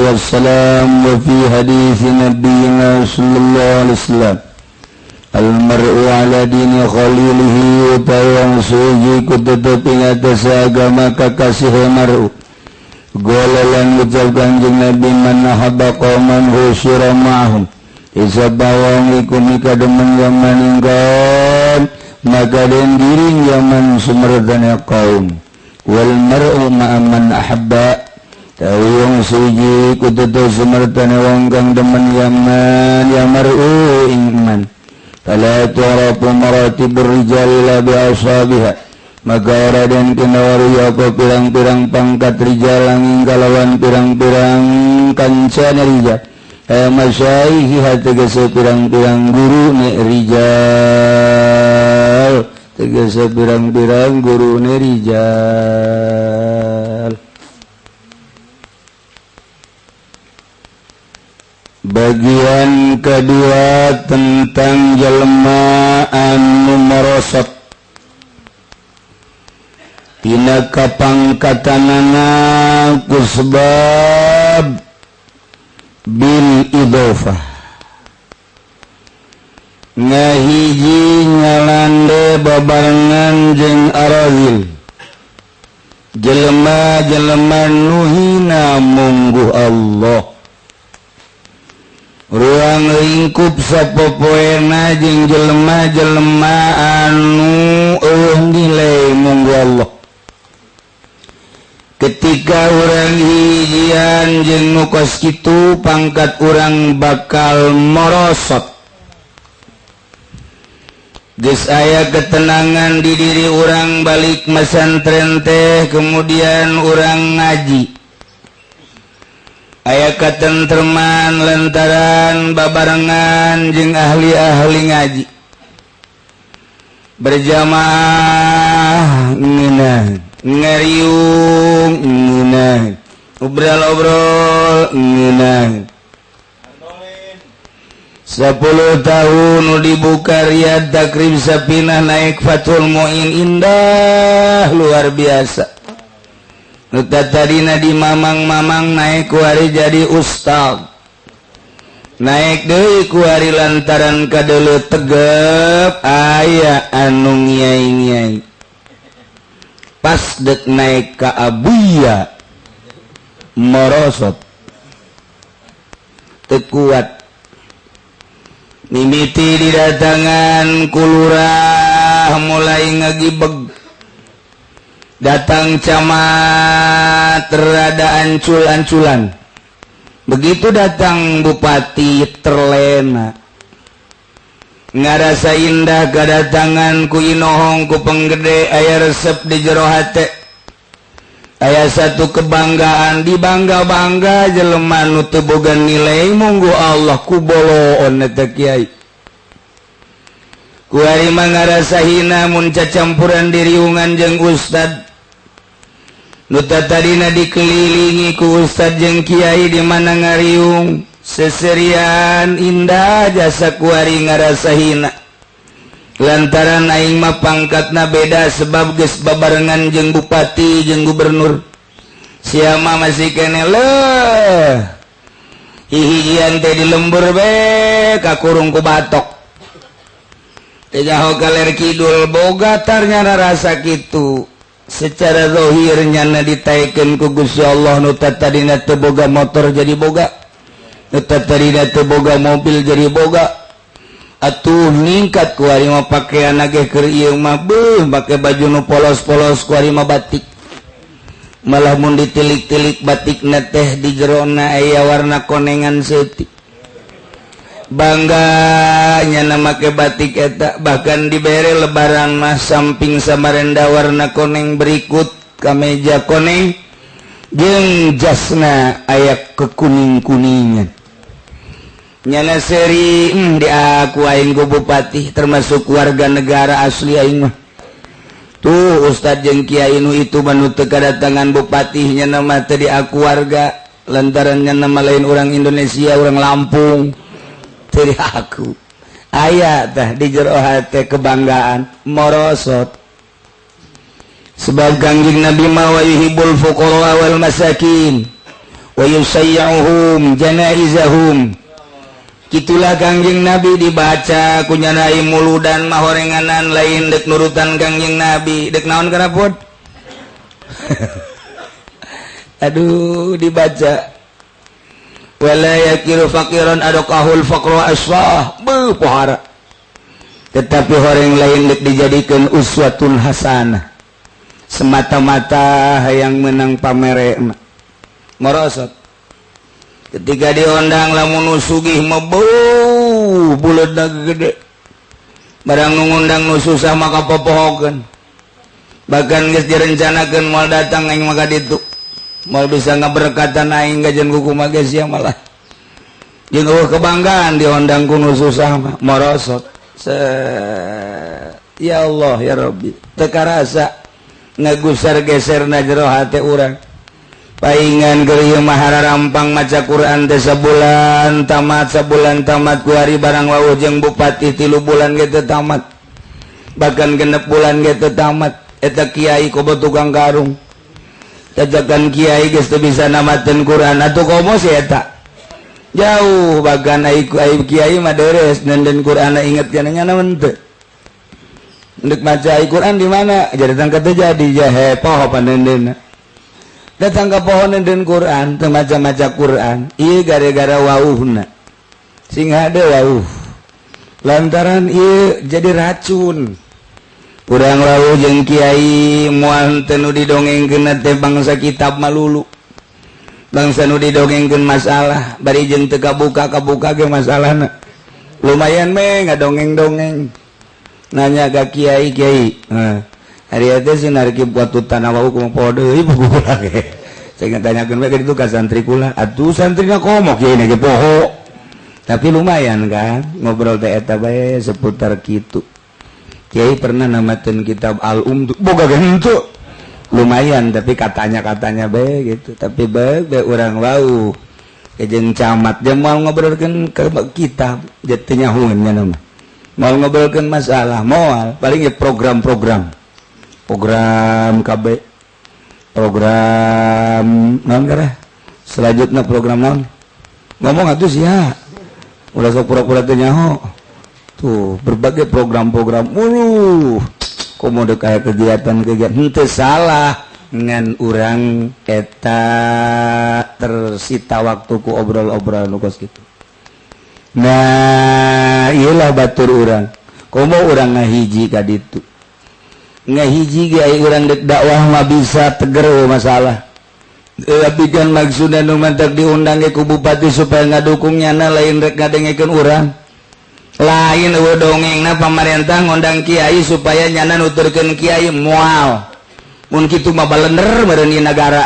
Wassalam wa fi hadis nabiyina sallallahu alaihi wasallam al-mar'u ala dini khalilihi utawi wong suci kudu tetep ing atas agama kakasih mar'u. Golalan ucap Kanjeng Nabi man ahabba qauman husyira ma'ahum isa bawang iku mikademen yaman ingkon maka den giring yaman sumerdana kaum wal mar'u ma'a man ahabba tawi wong suci kudu sumerdana wong kang demen yaman ya mar'u ing man fala tu'rafu maratibur rijal la bi ashabiha maka ora den kinawari apa pirang-pirang pangkat rijal angin kalawan pirang-pirang kancane rijal masyaihi tegese pirang-pirang guru ne rijal tegese pirang-pirang guru ne rijal. Bagian kedua tentang jelema anu merosot tina kapangkatanana kusbab bil idofah ngahiji ngalande babarengan jeung arazil jelema-jelema nu hina mungguh Allah ruang lingkup sapopoena jeung jelema-jelema anu eueuh nilai mungguh Allah. Ketika urang hijian jeung nu kos kitu pangkat urang bakal morosot. Geus aya ketenangan di diri urang balik masantren teh kemudian urang ngaji. Aya katentreman lantaran babarengan jeung ahli-ahli ngaji. Berjamaah ngeunah ngeriung ngeunah obrol-obrol ngeunah 10 tahun nu dibuka Riyad Takrib Sapinah naik Fathul Muin indah luar biasa. Nu tadina di mamang-mamang naik kuari jadi ustad naik deui kuari lantaran kadeuleu tegep aya anu ngiai-ngiai pas dek naik ka Abuya merosot teu kuat mimiti didatangan ku lurah mulai ngagibeg datang camat rada ancul-anculan begitu datang bupati terlena ngarasa indah kedatangan ku inohong ku penggede aya resep di jero hate aya satu kebanggaan dibangga-bangga jelema nu teu boga nilai munggu Allah ku boloon eta kiai ku ari mah ngarasa hina mun cacampuran diriungan jeung ustad nu tadina dikelilingi ku ustad jeung kiai di mana ngariung seserian indah jasa kuari ngarasa hina lantaran aing mah pangkatna beda sebab geus babarengan jeung bupati jeung gubernur siapa masih kene leuh hihijian teh di lembur be kakurung ku batok teh jaho kaler kidul boga tarnyana rasa kitu secara zahir nyana ditaekeun ku Gusti Allah nu tadina teu boga motor jadi boga tadina teu boga mobil jadi boga atuh ningkat kuari mah pakaian ge keur ieu mah beuh make baju nu polos-polos kuari mah batik malah mun ditilik-tilik batikna teh di jerona aya warna konengan seutik bangga nyana make batik eta bahkan dibere lebaran mah samping Samarenda warna koneng berikut kameja koneng jeung jasna aya kekuning-kuningan nyana seri diaku aing ku bupati termasuk warga negara asli aing mah tuh ustad jeung kiai nu itu mah nu teu kadatangan bupati nyana mah teu diaku warga lantaran nyana mah lain orang Indonesia orang Lampung teu diaku aya tah di jero hate kebanggaan morosot sebab Kangjeng Nabi mah wa yuhibbul fuqara wal masakin. Wa yusayyuhum janaizahum. Kitulah Kangjeng Nabi dibaca ku nyana muludan mahorenganan lain dek nurutan Kangjeng Nabi dek naon karapot. Aduh, dibaca wala yakiru faqiran adaqahul faqru asfah beuh pohara. Tetapi horeng lain dek dijadikan uswatun hasanah semata-mata hayang menang pamere merosot. Ketika diondang lamun nu sugih mah beuh buleudna gede, barang nu ngundang nu susah maka popohokeun. Bahkan geus direncanakeun moal datang aing maka ditu moal bisa ngaberkatan aing gajen kumaha geus sia malah jeung eueuh kebanggaan diondang ku nu susah mah merosot. Ya Allah ya Rabbi, teu karasa ngagusar geserna jero hate urang. Paingan keur ieu mah rampang maca Quran teh sabulan tamat, sabulan tamat, kuari barang wawuh jeung bupati 3 bulan ge teu tamat, bahkan 6 bulan ge teu tamat. Eta kiai komo tukang karung tajakan kiai geus teu bisa namateun Quran atuh komo si eta jauh. Bahkan ai kiai mah deres nenden Quran inget kana nya naon teu ndek maca Quran di mana jadi datang ke teu jadi jahe poho panendenna datang ke pohon nenden Quran teu maca-maca Quran ieu gara-gara wauhna sing hade wauh lantaran ieu jadi racun. Urang wauh jeung kiai moal teu nu didongengkeun teh bangsa kitab malulu, bangsa nu didongengkeun masalah bari jeung teu kabuka-kabuka ge masalahna. Lumayan me ngadongeng-dongeng nanya ka kiai, kiai hari eta sinar ki buat tanah wau kumaha poho deui buku kula ge. Saya tanyakeun we ka ditu ka santri kula, atuh santrina komo kiai ge poho. Tapi lumayan kan ngobrol teh eta bae seputar kitu. Kiai pernah namateun kitab Al-Um boga ge henteu. Lumayan tapi katanya-katanya bae gitu. Tapi bae bae urang wau jeung camat dia moal ngobrolkeun ke kitab teu nyahueun nya mah. Moal ngobrolkeun masalah moal, paling ya program-program. Program KB, program naon kareh? Selanjutnya program naon? Ngomong atuh sia. Ulah sok pura-pura teu nyaho. Tuh, berbagai program-program. Uluh, komo deuk aya kegiatan-kegiatan henteu salah ngan urang eta tersita waktu ku obrol-obrolan nu kos kitu. Nah, iyalah batur urang. Komo urang ngahiji ka ditu. Ngahiji ge ai urang dek dakwah mah bisa teger masalah. Tapi kan maksudna nu mantak diundang ge ku bupati supaya ngadukung nyana lain rek ngadengekeun urang. Lain eueuh dongengna pamarentah ngondang kiai supaya nyana nuturkeun kiai moal. Mun kitu mah balender meureun ieu nagara.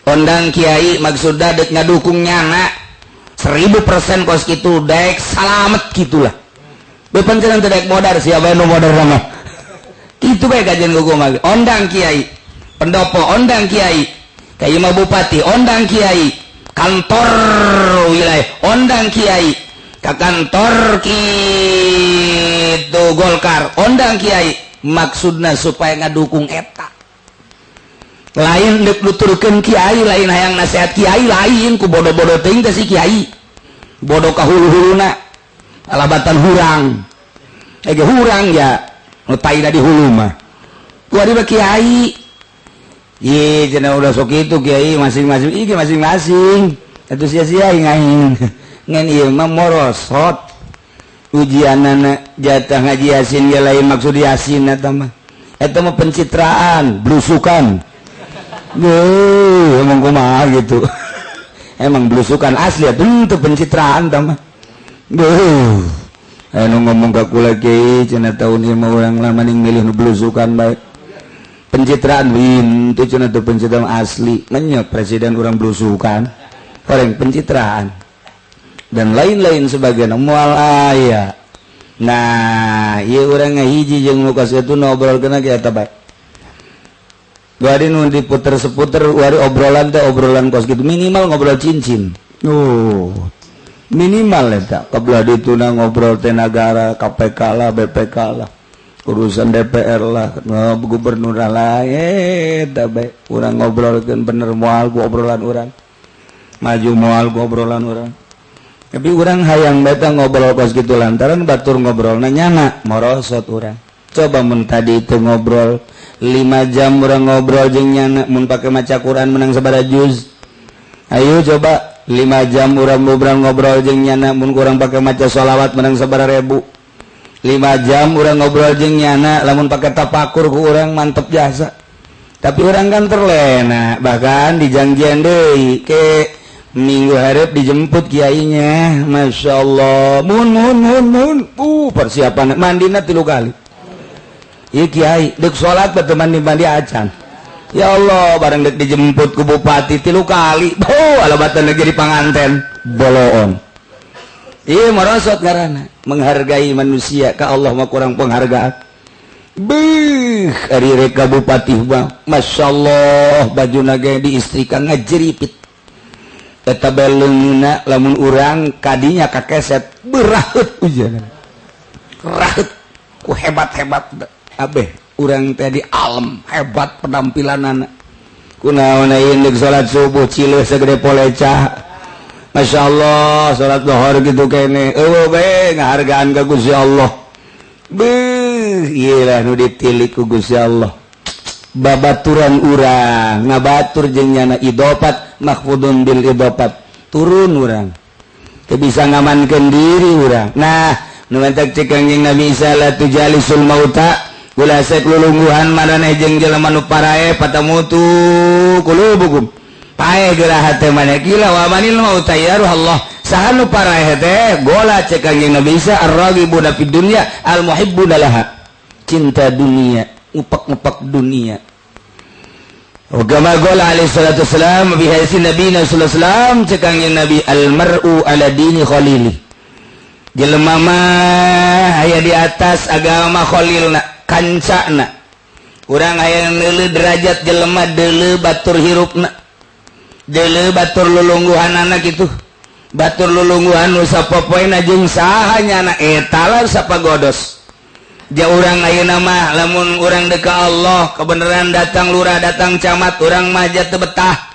Ondang kiai maksudna dek ngadukung nyana 1000% kos kitu dek salamet kitulah. Bepen cenah teu dek modar siapa nu modar mah. Kitu bae kajian ku mah. Ondang kiai, pendopo ondang kiai, kiai mah bupati ondang kiai, kantor wilayah ondang kiai, ka kantor kitu Golkar ondang kiai, maksudna supaya ngadukung eta. Lain dek nuturkeun kiai, lain hayang nasihat kiai, lain ku bodoh-bodoh teuing teh si kiai. Bodoh ka hulu-huluna alabatan hurang. Ege hurang ya nu taina di hulu mah. Ku ari mah kiai. Ye cenah udah sok itu kiai masing-masing, ieu masing-masing. Atuh sia-sia aing. Ngan ieu mah morosot. Ujianana jatah ngaji Yasin ge lain maksud Yasin eta mah. Eta mah pencitraan, blusukan. Duh, emang kumaha gitu. Emang blusukan asli atuh pencitraan tah mah. Duh. Anu ngomong ka kula kiai cenah taun ieu mah urang lah maning milih nu blusukan bae. Pencitraan wintu cenah teu pencitraan asli. Menyok presiden urang blusukan. Horeng pencitraan. Dan lain-lain sebagainya moal aya. Nah, ieu urang ngahiji jeung nu kos kitu ngobrolkeun ge eta bae. Wari nu diputer-seputer wari obrolan teh obrolan kos kitu minimal ngobrol cincin. Minimal eta kabelah dituna ngobrol teh nagara KPK lah, BPK lah, urusan DPR lah, gubernur lah, eta bae urang ngobrolkeun bener moal ku obrolan urang. Maju moal gobrolan urang. Tapi urang hayang beta ngobrol kos gitu lantaran batur ngobrol nyana morosot urang. Coba mun tadi itu ngobrol 5 jam urang ngobrol jeung nyana, mun pake maca Quran menang sabaraha juz. Ayo coba 5 jam urang ngobrol jeung nyana, mun kurang pake maca sholawat menang sabaraha ribu. 5 jam urang ngobrol jeung nyana, lamun pake tapakur ku urang mantep jasa. Tapi urang kan terlena, bahkan dijanjian deui ke minggu hareup dijemput kiainya. Masya Allah, mun mun mun mun, persiapan mandina 3 kali. Ieu kiai deuk salat batu mandi-mandi acan. Ya Allah, bareng dek dijemput ku bupati 3 kali. Oh, alabatan jadi panganten boloon. Ieu merosot ngaranna menghargai manusia ka Allah mah kurang penghargaan. Beuh, ari rek ka bupati mah masyaallah bajuna ge diistrika ngajeripit. Eta beleungna lamun urang kadinya kakeset beraheut ujian. Raheut ku hebat-hebat abeh urang teh di alam hebat penampilanana. Kunaon ayeuna deuk salat subuh cileuh sagede polecah. Masya Allah salat lohor gitu kene eueuh bae ngahargaan ka Gusti Allah. Beuh, ieu lah nu ditilik ku Gusti Allah. Babaturan urang ngabatur jeung nyana idofat mahfudun bil idofat turun urang teu bisa ngamankeun diri urang. Nah, nu mantak cek Kangjeng Nabi Isa la tujalisul mauta ulah sek lulungguhan maraneh jeung jelema nu parae patamutu qulubukum. Pae geura hate maneh gila wa manil mauta ya ruh Allah. Saha nu parae teh gola cek Kangjeng Nabi Isa ar-raghibuna fid dunya al-muhibbuna laha. Cinta dunia, ngupak-ngupak dunia. Kama qala alaihi salatu wassalam bi hadis Nabi sallallahu alaihi wasallam cek Kangjeng Nabi al-mar'u ala dini khalili. Jelema mah aya di atas agama khalilna, kancana. Urang aya neuleuh derajat jelema deuleuh batur hirupna. Deuleuh batur lulungguhanana kitu. Batur lulungguhan nu sapopoena jeung saha nyana eta lah sapagodos. Ja urang ayeuna mah lamun urang deuk ka Allah kebenaran datang lurah datang camat urang mah ja teu betah.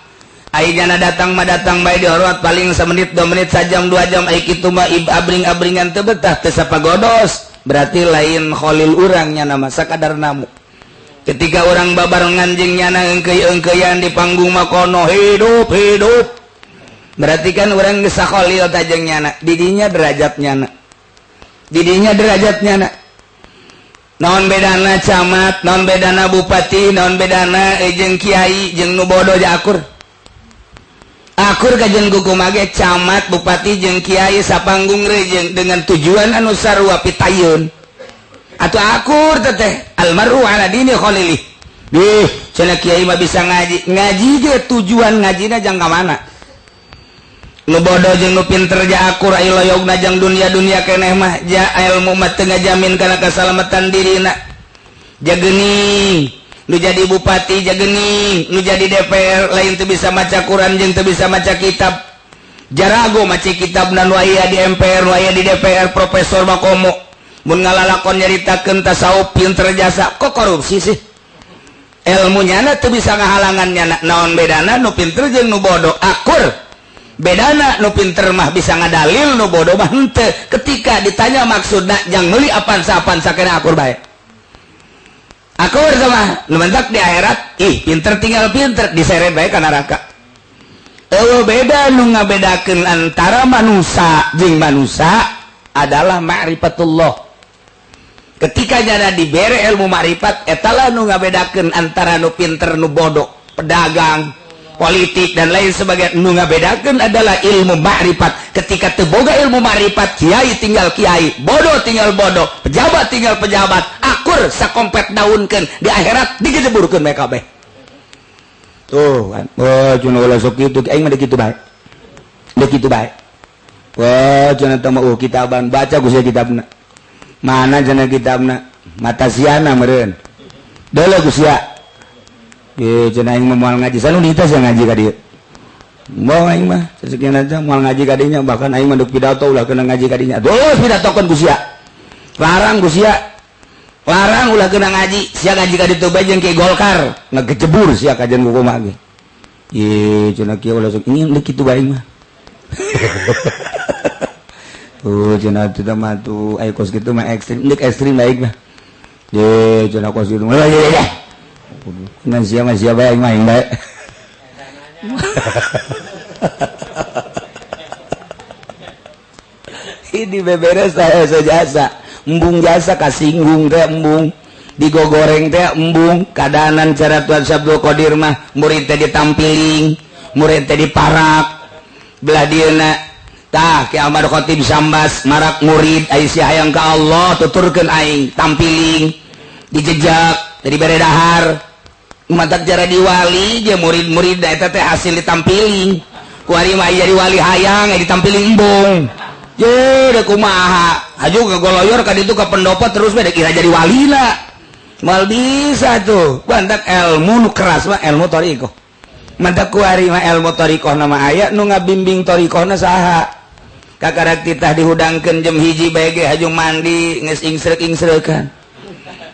Ayeuna datang mah datang bae dihormat paling semenit 2 menit sajam 2 jam ai kitu mah abring-abringan teu betah teu sapagodos. Berarti lain khalil urang nyana mah sakadar namu. Ketika urang babarengan jeung nyana engkeuy-engkeuyan di panggung mah kono hidup hidup. Berarti kan urang geus sakhalil ta jeung nyana, didinya derajat nyana. Didinya derajat nyana. Naon bedana camat, naon bedana bupati, naon bedana jeung kiai jeung nu bodoh ja akur. Akur kajen kukumage camat, bupati jeung kiai sapanggung rejeng dengan tujuan anu sarua pitayun. Atuh akur teteh almaru ala dini khalili. Bih, cenah kiai mah bisa ngaji. Ngaji ge tujuan ngajina jang ka mana? Nu bodoh jeung nu pinter ja akur aya loyogna jang dunia-dunia keneh mah ja ilmu mah teu ngajamin kana kasalamatan dirina. Ja geuning nu jadi bupati, ja geuning nu jadi DPR lain teu bisa maca Quran jeung teu bisa maca kitab. Jarago maca kitabna nu aya di MPR, nu aya di DPR profesor mah komo. Mun ngalalakon nyaritakeun tasawuf pinter jasa kok korupsi sih. Ilmu nyana teu bisa ngahalangan nyana. Naon bedana nu pinter jeung nu bodoh? Akur. Bedana nu pinter mah bisa ngadalil, nu bodoh mah henteu. Ketika ditanya maksudna jang meuli apan-apan sakena akur bae. Akur sama nu mentak di akhirat, ih pinter tinggal pinter diseret bae ka neraka. Eueuh beda nu ngabedakeun antara manusia jeung manusia adalah ma'rifatullah. Ketika jana dibere ilmu ma'rifat, etalah nu ngabedakeun antara nu pinter nu bodoh, pedagang, politik dan lain sebagainya. Nu ngabedakeun adalah ilmu ma'rifat. Ketika teu boga ilmu ma'rifat, kiai tinggal kiai, bodoh tinggal bodoh, pejabat tinggal pejabat, akur sakompet daunkeun di akhirat digejeburkeun mereka kabeh. Tuh kan. Wah, cenah ulah sok kitu, aing mah kitu bae. Deuk kitu bae. Wah, cenah teh mah kitaban, baca ku sia kitabna. Mana cenah kitabna? Mata siana meureun. Deuleu ku sia. Cenah aing mah moal ngaji, sanu nita sia ngaji ka dieu. Moal aing mah, sasekian aja moal ngaji ka dinya, bahkan aing mah deuk pidato ulah kena ngaji ka dinya. Duh, pidatokeun ku sia. Larang ku sia. Larang ulah kena ngaji, sia ngaji ka ditu bae jeung ki Golkar, ngagejebur sia kajian ku kumaha ge. Ye cenah kieu ulah sok ingin deuk kitu bae mah. Oh cenah teu mah tuh aya kos kitu mah ekstrim, deuk ekstrim baik mah. Ye cenah kos kitu mah ye ye. Ngan sia mah sia bae mah bae. Ini beberes saya jasa, embung jasa kasinggung teh embung, digogoreng teh embung, kadanan cara Tuan Syabdul Qadir mah murid teh ditampiling, murid teh diparak, belah dieuna tah Ki Ahmad Khatib Sambas marak murid ai sia hayang ka Allah tuturkeun aing tampiling, dijejak dari bere dahar, matak cara diwali je murid-murid eta teh hasil ditampiling, ku ari mah jadi wali hayang ditampiling embung. Ye, dek kumaha haju ke goloyor ka ditu ka pendopo terus we kira jadi wali lah. Mal bisa tuh. Bantak ilmu nu keras mah ilmu thariqah. Mantak ku ari mah ilmu thariqah nama aya nu ngabimbing thariqahna saha. Kakarak titah dihudangkeun jam 1 bae ge haju mandi geus ingsreuk-ingsreukan.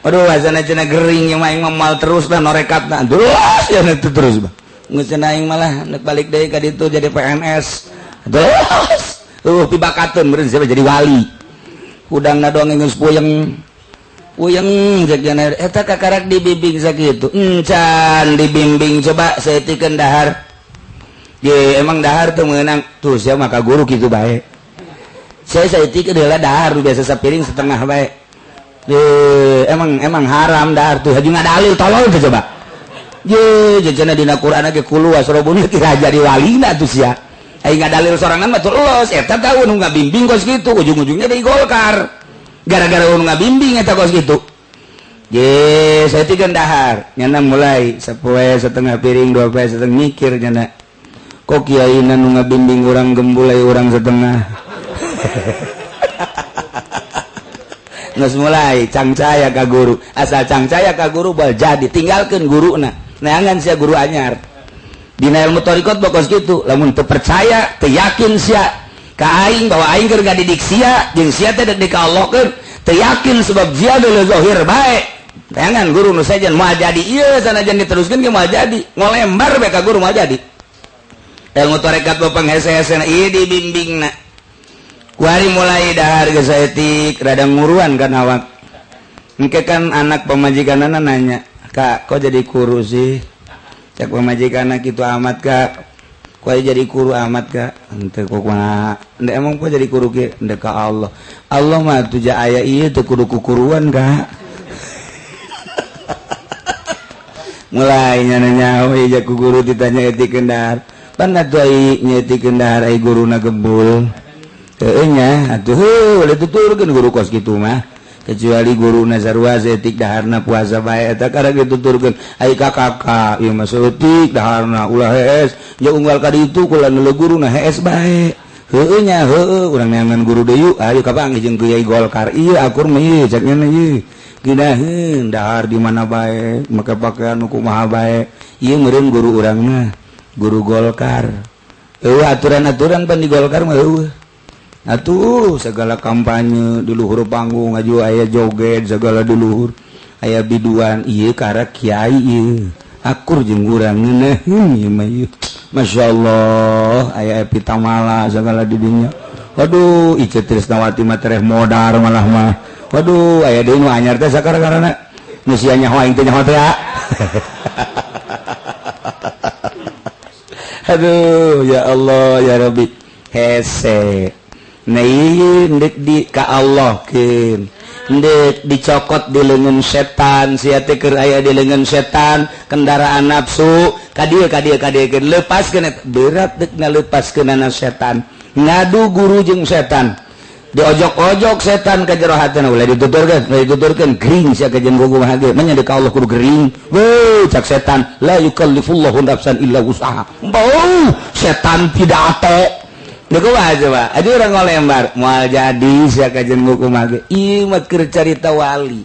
Aduh azana cenah gering ieu mah aing mah mal terus lah norekatna. Terus ya teu terus bah. Geus cenah aing malah nek balik deui ka ditu jadi PNS. Terus pibakatun meureun siapa jadi wali. Hudangna doang geus puyeng. Puyeng cek jana eta kakarak dibimbing sakitu. Encan dibimbing coba saeutikeun dahar. Ye emang dahar teu meunang. Tuh sia mah ka guru kitu bae. Saya saeutikeun heula dahar biasa sapiring setengah bae. Ye emang haram dahar tuh haju ngadalil tolol teh coba. Ye jejana dina Quran ge kulu wasrobun kira jadi walina tuh sia. Aing ngadalil sorangan mah los eta tah nu ngabimbing kos kitu ujung-ujungnya di Golkar gara-gara nu ngabimbing eta kos kitu. Ye saya tiga dahar nyana mulai sapoe setengah piring dua poe setengah mikir nyana kok kiaina nu ngabimbing urang gembulai urang setengah. Geus mulai cangcaya ka guru, asal cangcaya ka guru bal jadi tinggalkeun guruna neangan sia guru anyar. Dina ilmu thariqat bokos kitu, lamun teu percaya, teu yakin sia ka aing bahwa aing keur ngadidik sia, jeung sia teh dek ka Allah keun, teu yakin sebab sia deuleu zahir bae. Tayangan guru nu sejen moal jadi ieu sanajan diteruskeun ge moal jadi, ngolembar bae ka guru moal jadi. Ilmu thariqat bopang hese-hesena ieu dibimbingna. Kuari mulai dahar geus saeutik rada nguruan kan awak. Engke kan anak pamajikanana nanya, "Kak, kok jadi kuru sih?" Cek pamajikan kitu amat kak, kok jadi kuru amat kak, ente kok kumaha, ente emang kok jadi kuru kieu, ente ka Allah, Allah mah tuh ja aya ieu teu kudu kukuruan kak. Mulai nyana nyaho ja ku guru ditanya etikeun dahar, pan atuh ai nyetikeun dahar ai guruna gebul, heueuh nya atuh heuh ulah tuturkeun guru kos kitu mah. Kecuali guru nazarwa etik daharna puasa bae eta karek dituturkeun ai ka kakak ieu mah saeutik daharna ulah hees ja unggal ka ditu kula nu guruna hees bae heueuh nya heueuh urang neangan guru deui ayo kapanggih jeung kiai Golkar ieu akur mah ieu cek nya ieu geunaheun dahar di mana bae make pakaian nu kumaha bae ieu meureun guru urang mah guru Golkar eueuh aturan-aturan pan di Golkar mah eueuh. Atuh segala kampanye di luhur panggung aju aya joget segala di luhur aya biduan ieu karek kiai ieu akur jeung urang ngeunaheun ieu mah ieu masyaallah aya Epi Tamala segala di dinya waduh Ice Trisnawati mah tereh modar malah mah waduh aya deui nu anyar teh sakara-karana nu sia nyaho aing teh nyaho teh. Aduh ya Allah ya Rabbi hese Nei ndek di ka Allah keun ndek dicokot di leungeun setan sia teh keur aya di leungeun setan kendaraan nafsu ka dieu ka dieu ka dieu keun lepaskeun eta berat deuk ngalepaskeunana setan ngadu guru jeung setan diojok-ojok setan ka jero hatena ulah dituturkeun gering sia ka jeung kumaha ge manya deuk ka Allah kudu gering weuh cak setan la yukallifullahu nafsan illa wus'aha bau setan tidak ato. Duh kumaha coba? Aduh urang ngolembar, moal jadi sia kajen kumaha ge. Ieu mah keur carita wali.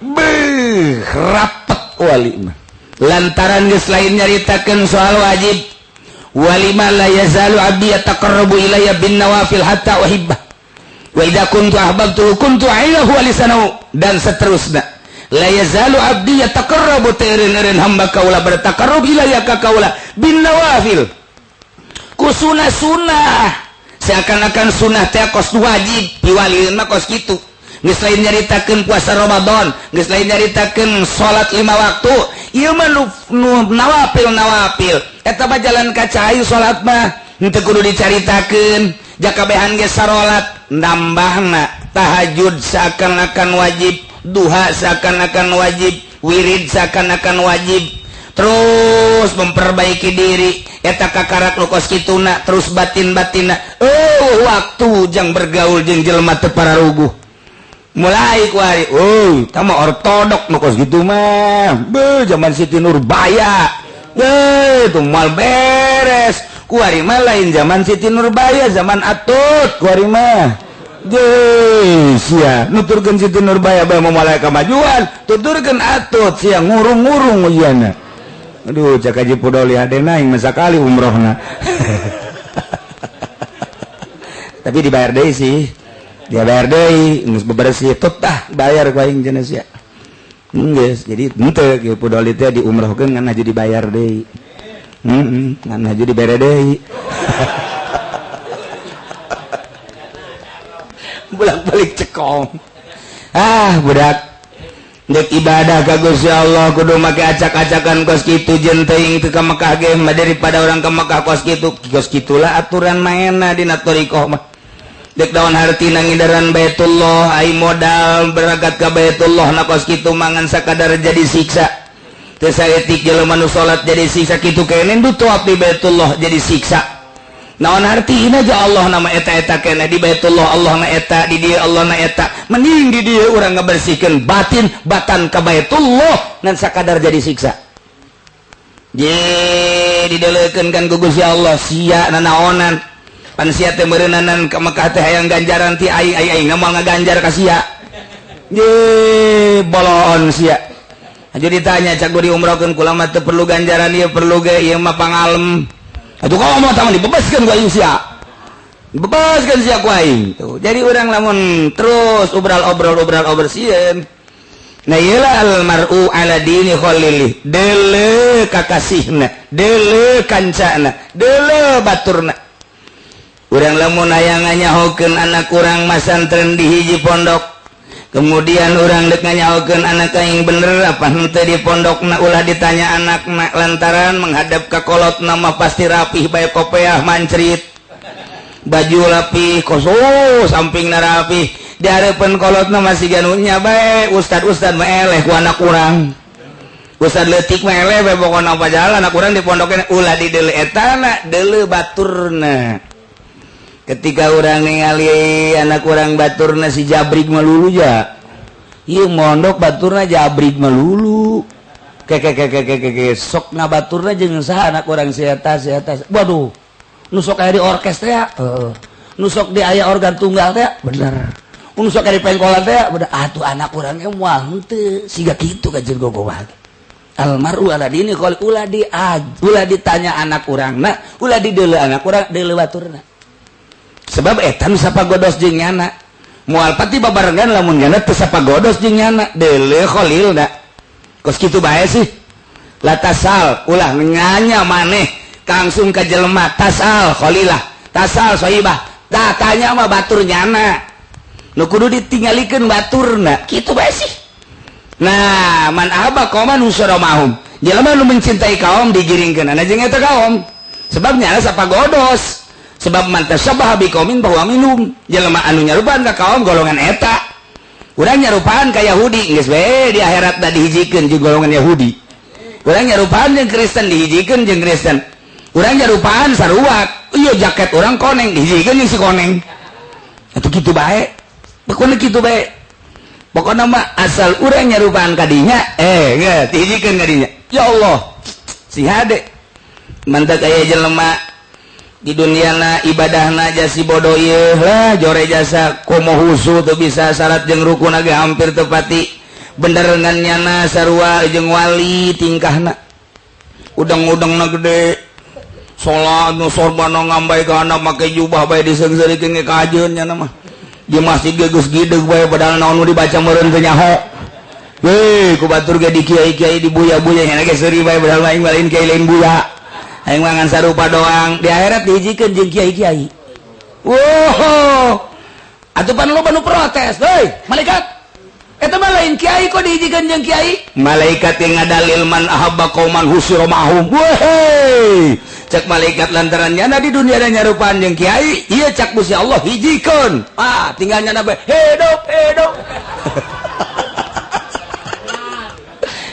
Beuh, rapet wali mah. Lantaran geus lain nyaritakeun soal wajib. Wali mah la yazalu abdi yataqarrabu ilayya bin nawafil hatta uhibbah. Wa idza kuntu ahbabtu kuntu ainahu wa lisanahu dan seterusnya. La yazalu abdi yataqarrabu, teureun-eureun hamba kaula bertaqarrub ilayya ka kaula bin nawafil, ku sunah-sunah. Seakan-akan sunah teh kos wajib, piwalieun mah kos kitu. Geus lain nyaritakeun puasa Ramadan, geus lain nyaritakeun salat 5 waktu, ieu mah nu nawafil nawafil. Eta mah jalan ka cai salat mah henteu kudu dicaritakeun. Jakabehan ge sarolat, nambahna tahajud seakan-akan wajib, duha seakan-akan wajib, wirid seakan-akan wajib. Terus memperbaiki diri eta kakarak nu kos kituna, terus batin-batinna. Oh, waktu jang bergaul jeung jelema teu pararuguh. Mulai ku ari, oh, tah mah ortodok nu kos kitu mah. Beuh, zaman Siti Nurbaya. Ye, itu moal beres. Ku ari mah lain zaman Siti Nurbaya, zaman Atut ku ari mah. Je, sia nuturkeun Siti Nurbaya bae moal aya kamajuan, tuturkeun Atut sia ngurung-ngurung ujianna. Aduh, cak Haji Pudoli hadena aing masa kali umrohna. Tapi dibayar deui sih. Dia bayar deui, geus bebersih tut tah bayar ku aing cenah sia. Geus, jadi henteu kieu Pudoli teh diumrohkeun ngan haji dibayar deui. Heeh, ngan haji dibere deui. Bolak-balik cekong. Ah, budak. Dek ibadah ka Gusti Allah kudu make acak-acakan kos kitu, jeung teuing teu ka Mekah ge mah daripada orang ka Mekah kos kitu. Kos kitulah aturan mainna dina thariqah mah. Dek daun hartina ngidaran Baitullah, ai modal berangkat ka Baitullah na kos kitu mangan sakadar jadi siksa. Teu saeutik jelema nu salat jadi siksa kitu keneh nu tawaf di Baitullah jadi siksa. Naon artina ja Allah nama eta-eta keneh di Baitullah, Allah na eta di dieu, Allah na eta. Mending di dieu urang ngabersihkeun batin batan ka Baitullah ngan sakadar jadi siksa. Je dideulekeun kan ku Gusti Allah sia nanaonan. Pan sia teh meureunanan ka Mekah teh hayang ganjaran ti aing, aing aing moal ngaganjar ka sia. Je boloon sia. Aju ditanya cak gua diumrohkeun kula mah teu perlu ganjaran ieu perlu ge ieu mah pangalem. Atuh kau mau tahu dibebaskan ku aing sia. Dibebaskan sia ku aing. Tuh. Jadi urang lamun terus obral-obrol obral-obrol sieun. Nah iyalah almaru ala dini khalili. Deule kakasihna, deule kancana, deule baturna. Urang lamun hayang nganyahokeun anak urang masantren di hiji pondok. Kemudian urang dek nganyahokeun anak aing bener apa henteu di pondokna, ulah ditanya anakna lantaran menghadap ka kolotna mah pasti rapih bae, kopeah mancrit, baju rapih, kosos sampingna rapih, di hareupeun kolotna masih ganunya bae. Ustad-ustad mah eleh ku anak urang, ustad leutik mah eleh bae, pokona apa jalan anak urang di pondokna ulah dideuleu etana, deuleu baturna. Ketika urang ningali anak urang baturna si jabrig melulu ja, ieu mondok baturna jabrig melulu, ke ke ke ke ke ke sok ngabaturna jeung saha anak urang si eta si eta, waduh nu sok aya di orkes teh, heeh, nu sok di aya organ tunggal teh bener, nu sok aya di pengkolan teh bener, atuh anak urang ge moal henteu siga kitu ka jeung gogoh. Almaru ala dini qol, ulah di ulah ditanya anak urangna, ulah dideuleu anak urang, deuleu baturna. Sebab eta nu sapagodos jeung nyana moal pati babarengan lamun nyana teu sapagodos jeung nyana, deuleu khalilna kos kitu bae sih. La tasal, ulah nanya maneh langsung ka jelema, tasal khalilah, tasal sohibah, tah tanya mah batur nyana nu kudu ditinggalikeun baturna kitu bae sih. Nah man ahaba qauman usara mahum, jelema nu mencintai kaum digiringkeun jeung eta kaum, sebab nyana sapagodos. Sebab man tasabbaha biqaumin bahwa minum, jelema anu nyarupaan ka kaum golongan eta. Urang nyarupaan ka Yahudi geus we di akhirat da dihijikeun jeung golongan Yahudi. Urang nyarupaan jeung Kristen dihijikeun jeung Kristen. Urang nyarupaan saruak, ieu jaket urang koneng dihijikeun jeung si koneng. Atuh kitu bae. Pokona kitu bae. Pokona mah asal urang nyarupaan ka dinya, geus dihijikeun ka dinya. Ya Allah, si hade. Mantak aya jelema di duniana ibadahna jasi bodoh ieu lah jore jasa komo husu teu bisa syarat jeung rukun ge hampir tepati bener ngan nyana sarua jeung wali tingkahna udang-udangna gede salat nu sorbana ngambai ka anak make jubah bae diseungseurikeun ge kajeun nyana mah di masjid ge geus gideg bae padahal naon nu dibaca meureun teu nyaho. Weh, ku batur ge di kiai-kiai di buya-buya nya ge seuri bae padahal aing lain kiai lain buya. Aing mah ngan sarupa doang. Di akhirat dihijikeun jeung kiai-kiai. Wow. Atuh pan loba nu protes, heuy, malaikat. Eta mah lain kiai kok dihijikeun jeung kiai? Malaikat yang ngadalil man ahabba qauman husira ma'hum. Weh. Cek malaikat lantaran nyana di dunia dan nyarupaan jeung kiai, ieu cak Gusti Allah hijikeun. Ah, tinggal nyana bae hidup hidup.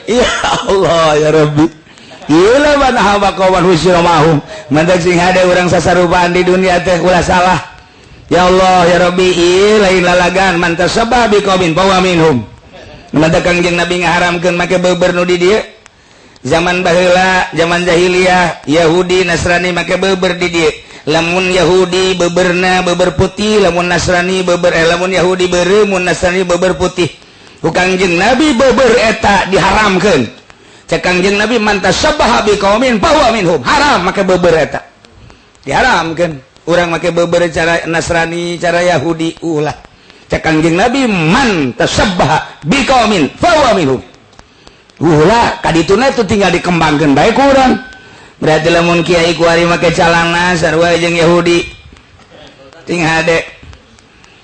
Ya Allah ya Rabbi. Ieu man ahabba qauman husira ma'hum. Mantak sing hade urang sasarupaan di dunia teh ulah salah. Ya Allah ya Rabbi, ieu lain lalagan man tasabba biqaumin fahuwa minhum. Mantak Kangjeng Nabi ngaharamkeun make beber nu di dieu. Zaman baheula, zaman jahiliyah, Yahudi Nasrani make beber di dieu. Lamun Yahudi beberna beber putih, lamun Nasrani beber lamun Yahudi beureum, mun Nasrani beber putih. Ku Kangjeng Nabi beber eta diharamkeun. Cek Kangjeng Nabi man tasabbaha biqaumin fahuwa minhum. Haram make beber eta. Diharamkeun. Urang make beber cara Nasrani, cara Yahudi ulah. Cek Kangjeng Nabi man tasabbaha biqaumin fahuwa minhum. Ulah kadituna itu tinggal dikembangkeun bae ku urang. Berarti lamun kiai kuari make calana sarua jeung Yahudi. Ting hade.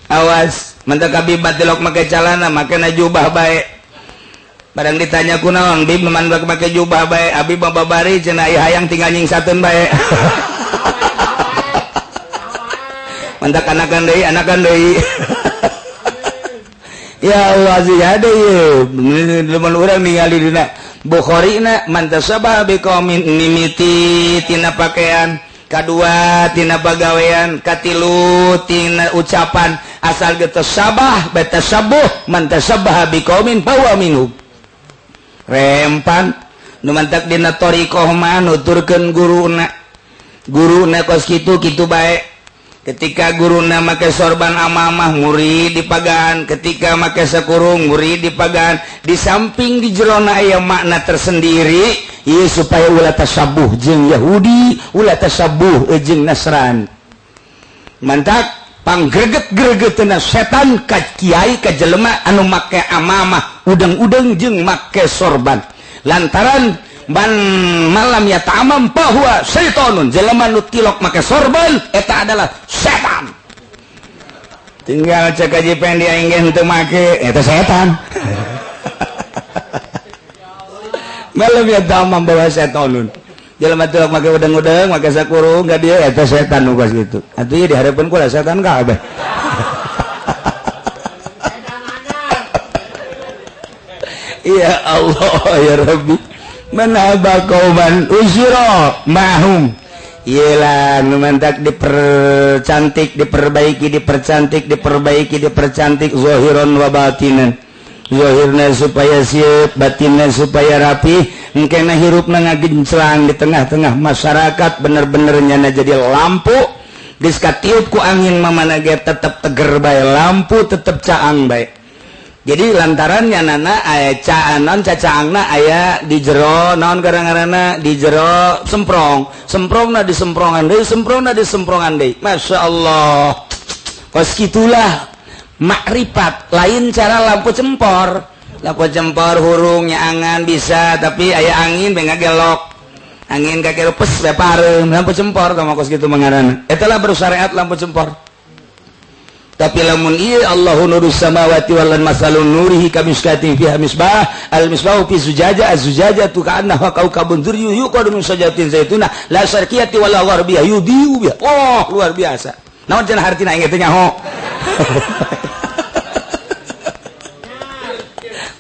Awas, mentak abi batilok make calana make jubah bae. Barang ditanya kunaon, bib man make jubah bae, abi mah babari cenah ieu hayang tinggal nyingsateun bae. Mentak anakan deui. Ya Allah sih ada ye. Lamun urang ningali dina Bukhari na man tasabbaha biqaumin mimiti tina pakaian, kadua tina pagawean, katilu tina ucapan, asal geus tasabah batasabbuh man tasabbaha biqaumin fahuwa minhum. Rempan nu mantak dina thariqah mah nuturkeun guruna. Guruna kos kitu kitu bae. Ketika guruna make sorban amamah murid dipagan, ketika make sakurung murid dipagan, di samping di jerona aya makna tersendiri ieu supaya ulah tasabuh jeung Yahudi, ulah tasabuh jeung Nasrani. Mantak panggreget-gregetna setan ka kiai ka jelema anu make amamah udeng-udeng jeung make sorban. Lantaran ban malam ya ta'amam bahwa syaitonun, jelema nu tilok make sorban eta adalah setan. Tinggal cek aja pendi aing ge henteu make eta setan. Malam ya ta'amam bahwa syaitonun, jelema tilok make udeng-udeng make sakurung ka dieu eta setan nu kos kitu. Atuh ieu dihareupeun ku setan kabeh. Ya Allah ya Rabbi. Manaba qauman usira mahum. Yelah nu mantak dipercantik, diperbaiki, dipercantik, diperbaiki, dipercantik zahiran wa batinan. Zahirna supaya siap, batinna supaya rapi, engkena hirupna ngagenclang di tengah-tengah masyarakat bener-bener nyana jadi lampu. Geus katiup ku angin mamana ge tetep teger bae, lampu tetep caang bae. Jadi lantarannya nana aya caanan cacaangna aya di jero naon kadang-kadangna di jero semprong, semprongna di semprongan deui, semprongna di semprongan deui. Masya Allah. Kos kitulah makrifat, lain cara lampu cempor. Lampu cempor hurung nyaangan bisa, tapi aya angin bae ngagelok. Angin kakelupes bae pareum lampu cempor tah kos kitu mangaranna. Eta lah bersyariat lampu cempor. Tapi lamun ieu Allahu nurus samawati wal ardh masalun nurihi kamiskatin fiha misbah al misbahu fi zujaja az-zujajatu ka'annaha kawkabun durriyun yuqadu min sajaratin zaituna la syarqiyati wala gharbiyah yudiu biha. Oh, luar biasa. Naon cenah hartina aing teh nyaho.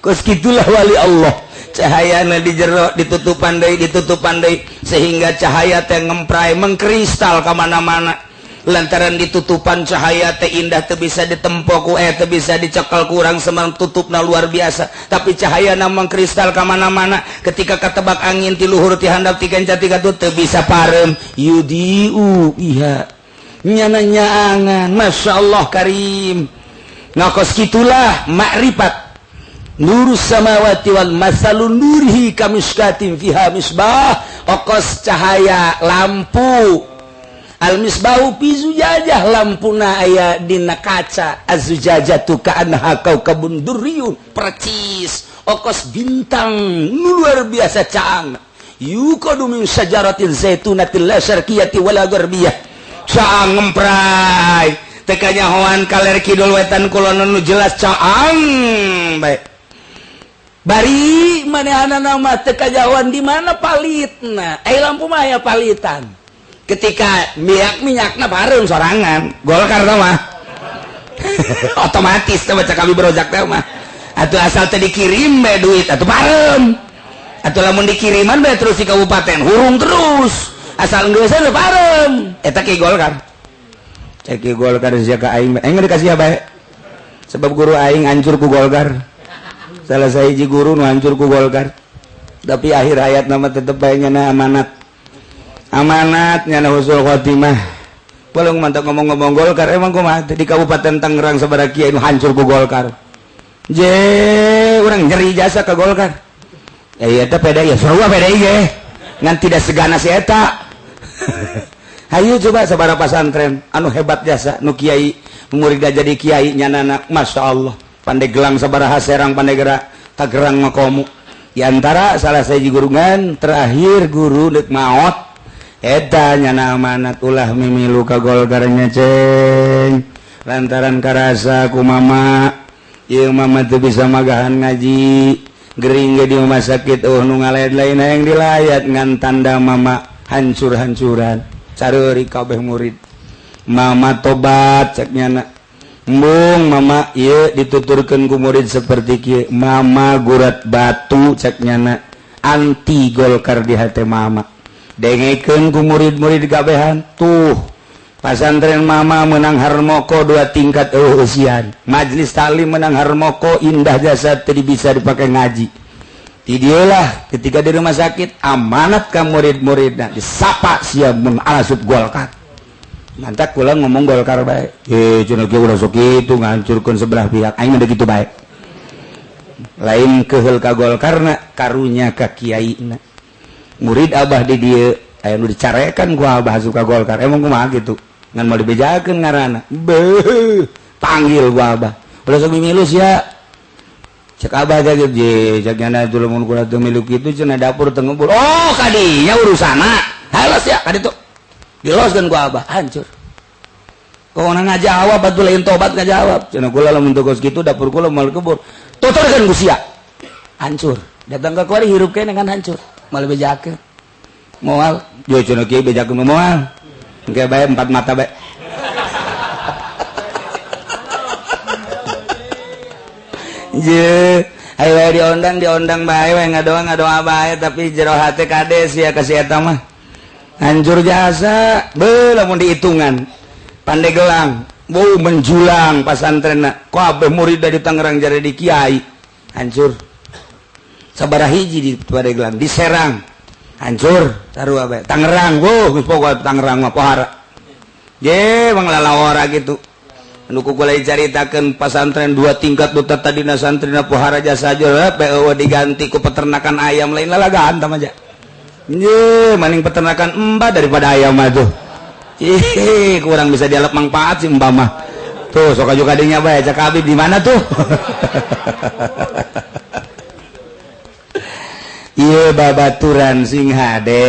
Kos kitulah wali Allah. Cahayana di jero ditutupan deui sehingga cahaya teh ngemprai mengkristal ka mana-mana. Lantaran ditutupan cahaya teh indah teu bisa ditempo ku teu bisa dicekel kurang semang tutupna luar biasa, tapi cahaya namang kristal ka mana-mana ketika katebak angin ti luhur ti handap ti kenca ti katut teu bisa pareum yudiu iha nyana nyaangan. Masya Allah karim. Nah kos kitulah makrifat. Nurus samawati wal masalun nurihi kamiskatin fiha misbah. Okos cahaya lampu Al misbahu fi zujajah lampuna aya dina kaca azujajatu ka'annaha kaukabun durriyun percis okos bintang luar biasa caang yuqadu min syajaratin zaitunatil la syarqiyati wala gharbiyah caang ngempray teu kanyahoan kaler kidul wetan kulon nu jelas caang bae bari manehanana mah teu kanyahoan di mana palitna ai lampu mah aya palitan ketika minyakna bareng sorangan Golkar tah mah otomatis teh baca kami berojak teh mah atuh asal teh dikirim bae duit atuh bareng atuh lamun dikiriman bae terus di kabupaten hurung terus asal geus bareng eta ki Golkar cek ki Golkar sia ka aing aing dikasih bae sebab guru aing hancur ku Golkar salah sahiji guru nu hancur ku Golkar tapi akhir hayat nama tetep bae nyana amanat amanat nyana husnul khotimah paling mantap ngomong-ngomong Golkar emang kumaha di Kabupaten Tangerang sabaraha kiai nu hancur ku Golkar je urang nyeri jasa ke Golkar ya ieu teh PDI sarua PDI ge ngan tidak seganas si eta hayu coba sabaraha pasantren anu hebat jasa nu kiai murid jadi kiai nyanana Masya Allah Pandeglang sabaraha Serang Pandegera Tangerang makomu di antara salah sahiji gurungan terakhir guru deuk maot eta nyana amanat ulah mimilu ka Golkarnya ceng lantaran karasa ku mama ieu mama teu bisa magahan ngaji gering ge di rumah sakit eueuh nu ngalaid lain hayang dilayat ngan tanda mama hancur-hancuran careuri kabeh murid mama tobat cek nyana embung mama ieu dituturkeun ku murid seperti kieu mama gurat batu cek nyana anti Golkar di hate mama dengekeun ku murid-murid kabehan tuh pasantren mama menang harmoko 2 tingkat eusian majelis taklim menang harmoko indah jasa teu bisa dipakai ngaji ti dieu lah ketika di rumah sakit amanat ka murid-muridna disapa sia mun asup Golkar mantak kula ngomong Golkar bae cenah kieu ulah sok kitu ngahancurkeun sebelah pihak aing mah kitu bae lain keheul ka Golkarna karunya ka kiaina murid abah di dieu aya nu dicarekan ku abah suka Golkar emang kumaha kitu ngan mau dibejakeun ngaranna beuh panggil ku abah ulah sok mimilu sia cek abah teh je cek nyana teu lamun kula teu milu kitu cenah dapur teu ngebul oh kadinya urusanna halos ya kaditu diloskeun ku abah hancur kona ngajawab atuh lain tobat ngajawab cenah kula lamun teu kos kitu dapur kula moal kebur tuturkeun ku sia hancur datang ka kuari hirup keneh kan hancur malah bejakeun moal yo cenah kieu bejakeun moal engke bae empat mata bae je ayo bae diondang bae we ngadoa bae tapi jero hate kades ya ka si eta mah hancur jasa beuh lamun dihitungan Pandeglang beuh menjulang pasantrenna kabeh murid dari Tangerang jare di kiai hancur sabaraha hiji di Pandeglang di Serang hancur sarua bae Tangerang wuh geus pokoe Tangerang mah pohara je manglalawara gitu nu ku kula dicaritakeun pasantren 2 tingkat nu tadina santrina pohara jasa aja PO diganti ku peternakan ayam lain lalagaan tah mah je maning peternakan emba daripada ayam mah tuh ih kurang bisa dialap manfaat sih emba mah tuh sok aju kadinya bae cak Habib di mana tuh ieu babaturan sing hade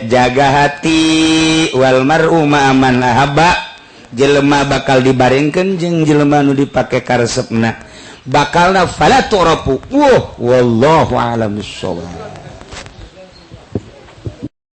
jaga hati wal mar'u ma'aman ahabba jelema bakal dibarengkeun jeung jelema nu dipake karesepna bakalna fala turafu wah wallahu a'lam bissawab.